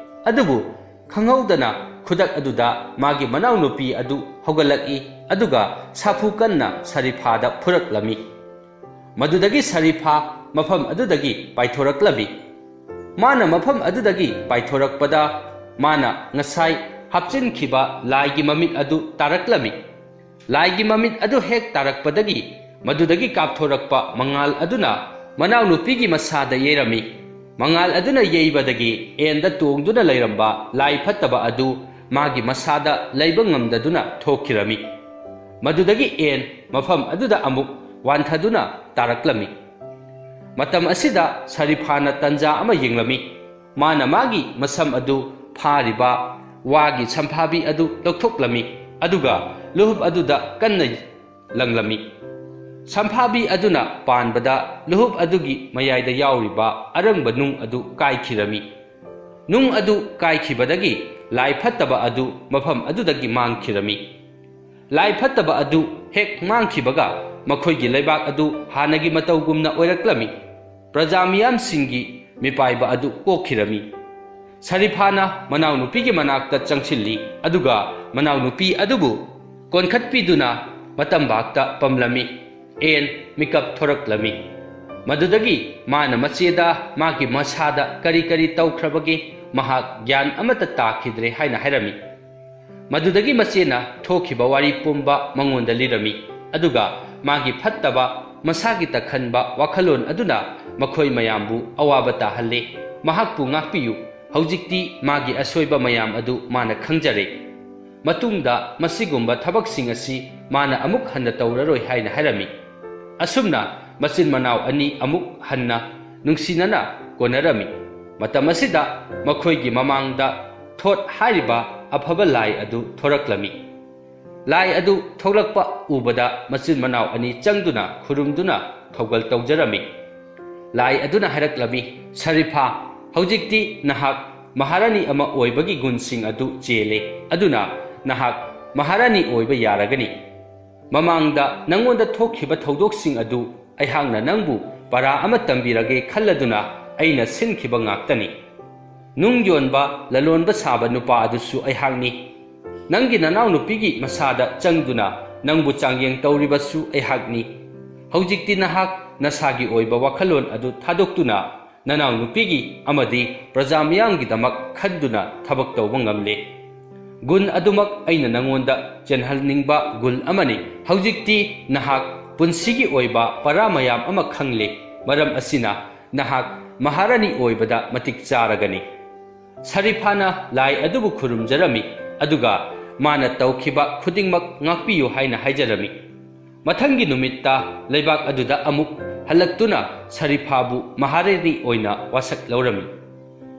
ꯑꯗꯨꯕꯨ ꯈꯪꯍꯧꯗꯅ ꯈꯨꯗꯛ ꯑꯗꯨꯗ ꯃꯥꯒꯤ ꯃꯅꯥꯎꯅꯨꯄꯤ ꯑꯗꯨ ꯍꯧꯒꯠꯂꯛꯏ, ꯑꯗꯨꯒ ꯁꯥꯐꯨ ꯀꯟꯅ ꯁꯔꯤꯐꯥꯗ ꯐꯨꯔꯛꯂꯝꯃꯤ꯫ ꯃꯗꯨꯗꯒꯤ ꯁꯔꯤꯐꯥ ꯃꯐꯝ ꯑꯗꯨꯗꯒꯤ ꯄꯥꯏꯊꯣꯔꯛꯂꯝꯃꯤ꯫ ꯃꯥꯅ ꯃꯐꯝ ꯑꯗꯨꯗꯒꯤ ꯄꯥꯏꯊꯣꯔꯛꯄꯗ, ꯃꯥꯅ ꯉꯁꯥꯏ ꯍꯥꯞꯆꯤꯟꯈꯤꯕ ꯂꯥꯏꯒꯤ ꯃꯃꯤꯠ ꯑꯗꯨ ꯇꯥꯔꯛꯂꯝꯃꯤ꯫ ꯂꯥꯏꯒꯤ ꯃꯃꯤꯠ ꯑꯗꯨ ꯍꯦꯛ ꯇꯥꯔꯛꯄꯗꯒꯤ, ꯃꯗꯨꯗꯒꯤ ꯀꯥꯞꯊꯣꯔꯛꯄ ꯃꯉꯥꯜ ꯑꯗꯨꯅ ꯃꯅꯥꯎꯅꯨꯄꯤꯒꯤ ꯃꯁꯥꯗ ꯌꯩꯔꯝꯃꯤ꯫ ꯃꯉꯥꯜ ꯑꯗꯨꯅ ꯌꯩꯕꯗꯒꯤ ꯑꯦꯟꯗ ꯇꯣꯡꯗꯨꯅ ꯂꯩꯔꯝꯕ ꯂꯥꯏ ꯐꯠꯇꯕ ꯑꯗꯨ ꯃꯥꯒꯤ ꯃꯁꯥꯗ ꯂꯩꯕ ꯉꯝꯗꯗꯨꯅ ꯊꯣꯛꯈꯤꯔꯝꯃꯤ꯫ ꯃꯗꯨꯗꯒꯤ ꯑꯦꯟ ꯃꯐꯝ ꯑꯗꯨꯗ ꯑꯃꯨꯛ ꯋꯥꯟꯊꯗꯨꯅ ꯇꯥꯔꯛꯂꯝꯃꯤ꯫ ꯃꯇꯝ ꯑꯁꯤꯗ ꯁꯔꯤꯐꯥꯅ ꯇꯟꯖꯥ ꯑꯃ ꯌꯦꯡꯂꯝꯃꯤ꯫ ꯃꯥꯅ ꯃꯥꯒꯤ ꯃꯁꯝ ꯑꯗꯨ ꯐꯥꯔꯤꯕ ꯋꯥꯒꯤ ꯁꯝꯐꯥꯕꯤ ꯑꯗꯨ ꯂꯧꯊꯣꯛꯂꯝꯃꯤ, ꯑꯗꯨꯒ ꯂꯨꯍꯨꯞ ꯑꯗꯨꯗ ꯀꯟꯅ ꯂꯪꯂꯝꯃꯤ꯫ ꯁꯝꯐꯥꯕꯤ ꯑꯗꯨꯅ ꯄꯥꯟꯕꯗ ꯂꯨꯍꯨꯞ ꯑꯗꯨꯒꯤ ꯃꯌꯥꯏꯗ ꯌꯥꯎꯔꯤꯕ ꯑꯔꯪꯕ ꯅꯨꯡ ꯑꯗꯨ ꯀꯥꯏꯈꯤꯔꯝꯃꯤ꯫ ꯅꯨꯡ ꯑꯗꯨ ꯀꯥꯏꯈꯤꯕꯗꯒꯤ ꯂꯥꯏ ꯐꯠꯇꯕ ꯑꯗꯨ ꯃꯐꯝ ꯑꯗꯨꯗꯒꯤ ꯃꯥꯡꯈꯤꯔꯝꯃꯤ꯫ ꯂꯥꯏ ꯐꯠꯇꯕ ꯑꯗꯨ ꯍꯦꯛ ꯃꯥꯡꯈꯤꯕꯒ, ꯃꯈꯣꯏꯒꯤ ꯂꯩꯕꯥꯛ ꯑꯗꯨ ꯍꯥꯟꯅꯒꯤ ꯃꯇꯧꯒꯨꯝꯅ ꯑꯣꯏꯔꯛꯂꯝꯃꯤ꯫ ꯄ꯭ꯔꯖꯥ ꯃꯤꯌꯥꯝꯁꯤꯡꯒꯤ ꯃꯤꯄꯥꯏꯕ ꯑꯗꯨ ꯀꯣꯛꯈꯤꯔꯝꯃꯤ꯫ ꯁꯔꯤꯐꯥꯅ ꯃꯅꯥꯎꯅꯨꯄꯤꯒꯤ ꯃꯅꯥꯛꯇ ꯆꯪꯁꯤꯜꯂꯤ, ꯑꯗꯨꯒ ꯃꯅꯥꯎꯅꯨꯄꯤ ꯑꯗꯨꯕꯨ ꯀꯣꯟꯈꯠꯄꯤꯗꯨꯅ ꯃꯇꯝꯕꯥꯛꯇ ꯄꯝꯂꯝꯃꯤ꯫ ꯑꯦꯟ ꯃꯤꯀꯞ ꯊꯣꯔꯛꯂꯝꯃꯤ꯫ ꯃꯗꯨꯗꯒꯤ ꯃꯥꯅ ꯃꯆꯦꯗ ꯃꯥꯒꯤ ꯃꯁꯥꯗ ꯀꯔꯤ ꯀꯔꯤ ꯇꯧꯈ꯭ꯔꯕꯒꯦ, ꯃꯍꯥꯛ ꯒ꯭ꯌꯥꯟ ꯑꯃꯠꯇ ꯇꯥꯈꯤꯗ꯭ꯔꯦ ꯍꯥꯏꯅ ꯍꯥꯏꯔꯝꯃꯤ꯫ ꯃꯗꯨꯗꯒꯤ ꯃꯆꯦꯅ ꯊꯣꯛꯈꯤꯕ ꯋꯥꯔꯤ ꯄꯨꯝꯕ ꯃꯉꯣꯟꯗ ꯂꯤꯔꯝꯃꯤ, ꯑꯗꯨꯒ ꯃꯥꯒꯤ ꯐꯠꯇꯕ, ꯃꯁꯥꯒꯤ ꯇꯛꯈꯟꯕ ꯋꯥꯈꯜꯂꯣꯟ ꯑꯗꯨꯅ ꯃꯈꯣꯏ ꯃꯌꯥꯝꯕꯨ ꯑꯋꯥꯕ ꯇꯥꯍꯜꯂꯦ꯫ ꯃꯍꯥꯛꯄꯨ ꯉꯥꯛꯄꯤꯌꯨ, ꯍꯧꯖꯤꯛꯇꯤ ꯃꯥꯒꯤ ꯑꯁꯣꯏꯕ ꯃꯌꯥꯝ ꯑꯗꯨ ꯃꯥꯅ ꯈꯪꯖꯔꯦ꯫ ꯃꯇꯨꯡꯗ ꯃꯁꯤꯒꯨꯝꯕ ꯊꯕꯛꯁꯤꯡ ꯑꯁꯤ ꯃꯥꯅ ꯑꯃꯨꯛ ꯍꯟꯅ ꯇꯧꯔꯔꯣꯏ ꯍꯥꯏꯅ ꯍꯥꯏꯔꯝꯃꯤ꯫ ꯑꯁꯨꯝꯅ ꯃꯆꯤꯟ ꯃꯅꯥꯎ ꯑꯅꯤ ꯑꯃꯨꯛ ꯍꯟꯅ ꯅꯨꯡꯁꯤꯅꯅ ꯀꯣꯟꯅꯔꯝꯃꯤ꯫ ꯃꯇꯝ ꯑꯁꯤꯗ ꯃꯈꯣꯏꯒꯤ ꯃꯃꯥꯡꯗ ꯊꯣꯠ ꯍꯥꯏꯔꯤꯕ ꯑꯐꯕ ꯂꯥꯏ ꯑꯗꯨ ꯊꯣꯔꯛꯂꯝꯃꯤ꯫ ꯂꯥꯏ ꯑꯗꯨ ꯊꯣꯛꯂꯛꯄ ꯎꯕꯗ ꯃꯆꯤꯟ ꯃꯅꯥꯎ ꯑꯅꯤ ꯆꯪꯗꯨꯅ ꯈꯨꯔꯨꯝꯗꯨꯅ ꯊꯧꯒꯜ ꯇꯧꯖꯔꯝꯃꯤ꯫ ꯂꯥꯏ ꯑꯗꯨꯅ ꯍꯥꯏꯔꯛꯂꯝꯃꯤ, "ꯁꯔꯤꯐꯥ, ꯍꯧꯖꯤꯛꯇꯤ ꯅꯍꯥꯛ ꯃꯍꯥꯔꯥꯅꯤ ꯑꯃ ꯑꯣꯏꯕꯒꯤ ꯒꯨꯟꯁꯤꯡ ꯑꯗꯨ ꯆꯦꯜꯂꯦ꯫ ꯑꯗꯨꯅ ꯅꯍꯥꯛ ꯃꯍꯥꯔꯥꯅꯤ ꯑꯣꯏꯕ ꯌꯥꯔꯒꯅꯤ꯫ ꯃꯃꯥꯡꯗ ꯅꯪꯉꯣꯟꯗ ꯊꯣꯛꯈꯤꯕ ꯊꯧꯗꯣꯛꯁꯤꯡ ꯑꯗꯨ ꯑꯩꯍꯥꯛꯅ ꯅꯪꯕꯨ ꯄꯔꯥ ꯑꯃ ꯇꯝꯕꯤꯔꯒꯦ ꯈꯜꯂꯗꯨꯅ ꯑꯩꯅ ꯁꯤꯟꯈꯤꯕ ꯉꯥꯛꯇꯅꯤ꯫ ꯅꯨꯡ ꯌꯣꯟꯕ, ꯂꯂꯣꯟꯕ ꯁꯥꯕ ꯅꯨꯄꯥ ꯑꯗꯨꯁꯨ ꯑꯩꯍꯥꯛꯅꯤ꯫ ꯅꯪꯒꯤ ꯅꯅꯥꯎꯅꯨꯄꯤꯒꯤ ꯃꯁꯥꯗ ꯆꯪꯗꯨꯅ ꯅꯪꯕꯨ ꯆꯥꯡꯌꯦꯡ ꯇꯧꯔꯤꯕꯁꯨ ꯑꯩꯍꯥꯛꯅꯤ꯫ ꯍꯧꯖꯤꯛꯇꯤ ꯅꯍꯥꯛ ꯅꯁꯥꯒꯤ ꯑꯣꯏꯕ ꯋꯥꯈꯜꯂꯣꯟ ꯑꯗꯨ ꯊꯥꯗꯣꯛꯇꯨꯅ ꯅꯅꯥꯎꯅꯨꯄꯤꯒꯤ ꯑꯃꯗꯤ ꯄ꯭ꯔꯖꯥ ꯃꯤꯌꯥꯝꯒꯤꯗꯃꯛ ꯈꯟꯗꯨꯅ ꯊꯕꯛ ꯇꯧꯕ ꯉꯝꯂꯦ꯫ ꯒꯨꯟ ꯑꯗꯨꯃꯛ ꯑꯩꯅ ꯅꯉꯣꯟꯗ ꯆꯦꯟꯍꯟꯅꯤꯡꯕ ꯒꯨꯟ ꯑꯃꯅꯤ꯫ ꯍꯧꯖꯤꯛꯇꯤ ꯅꯍꯥꯛ ꯄꯨꯟꯁꯤꯒꯤ ꯑꯣꯏꯕ ꯄꯔꯥ ꯃꯌꯥꯝ ꯑꯃ ꯈꯪꯂꯦ꯫ ꯃꯔꯝ ꯑꯁꯤꯅ ꯅꯍꯥꯛ ꯃꯍꯥꯔꯥꯅꯤ ꯑꯣꯏꯕꯗ ꯃꯇꯤꯛ ꯆꯥꯔꯒꯅꯤ꯫" ꯁꯔꯤꯐꯥꯅ ꯂꯥꯏ ꯑꯗꯨꯕꯨ ꯈꯨꯔꯨꯝꯖꯔꯝꯃꯤ, ꯑꯗꯨꯒ ꯃꯥꯅ ꯇꯧꯈꯤꯕ ꯈꯨꯗꯤꯡꯃꯛ ꯉꯥꯛꯄꯤꯌꯨ ꯍꯥꯏꯅ ꯍꯥꯏꯖꯔꯝꯃꯤ꯫ ꯃꯊꯪꯒꯤ ꯅꯨꯃꯤꯠꯇ ꯂꯩꯕꯥꯛ ꯑꯗꯨꯗ ꯑꯃꯨꯛ ꯍꯜꯂꯛꯇꯨꯅ ꯁꯔꯤꯐꯥꯕꯨ ꯃꯍꯥꯔꯥꯅꯤ ꯑꯣꯏꯅ ꯋꯥꯁꯛ ꯂꯧꯔꯝꯃꯤ꯫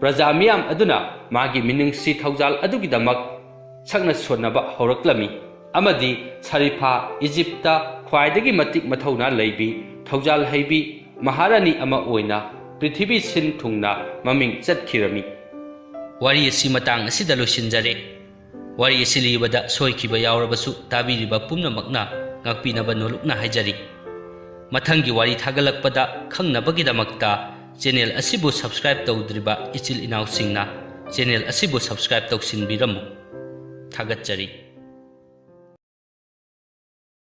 ꯄ꯭ꯔꯖꯥ ꯃꯤꯌꯥꯝ ꯑꯗꯨꯅ ꯃꯥꯒꯤ ꯃꯤꯅꯨꯡꯁꯤ ꯊꯧꯖꯥꯜ ꯑꯗꯨꯒꯤꯗꯃꯛ ꯁꯛꯅ ꯁꯣꯟꯅꯕ ꯍꯧꯔꯛꯂꯝꯃꯤ, ꯑꯃꯗꯤ ꯁꯔꯤꯐꯥ ꯏꯖꯤꯞꯇ ꯈ꯭ꯋꯥꯏꯗꯒꯤ ꯃꯇꯤꯛ ꯃꯊꯧꯅꯥ ꯂꯩꯕꯤ, ꯊꯧꯖꯥꯜ ꯍꯩꯕꯤ ꯃꯍꯥꯔꯥꯅꯤ ꯑꯃ ꯑꯣꯏꯅ ꯄ꯭ꯔꯤꯊꯤꯕꯤ ꯁꯤꯟ ꯊꯨꯡꯅ ꯃꯃꯤꯡ ꯆꯠꯈꯤꯔꯝꯃꯤ꯫ ꯋꯥꯔꯤ ꯑꯁꯤ ꯃꯇꯥꯡ ꯑꯁꯤꯗ ꯂꯣꯏꯁꯤꯟꯖꯔꯦ꯫ ꯋꯥꯔꯤ ꯑꯁꯤ ꯂꯤꯕꯗ ꯁꯣꯏꯈꯤꯕ ꯌꯥꯎꯔꯕꯁꯨ ꯇꯥꯕꯤꯔꯤꯕ ꯄꯨꯝꯅꯃꯛꯅ ꯉꯥꯛꯄꯤꯅꯕ ꯅꯣꯂꯨꯛꯅ ꯍꯥꯏꯖꯔꯤ꯫ ꯃꯊꯪꯒꯤ ꯋꯥꯔꯤ ꯊꯥꯒꯠꯂꯛꯄꯗ ꯈꯪꯅꯕꯒꯤꯗꯃꯛꯇ ꯆꯦꯅꯦꯜ ꯑꯁꯤꯕꯨ subscribe ꯇꯧꯗ꯭ꯔꯤꯕ ꯏꯆꯤꯜ ꯏꯅꯥꯎꯁꯤꯡꯅ ꯆꯦꯅꯦꯜ ꯑꯁꯤꯕꯨ subscribe ꯇꯧꯁꯤꯟꯕꯤꯔꯝꯃꯨ꯫ ꯊꯥꯒꯠꯆꯔꯤ꯫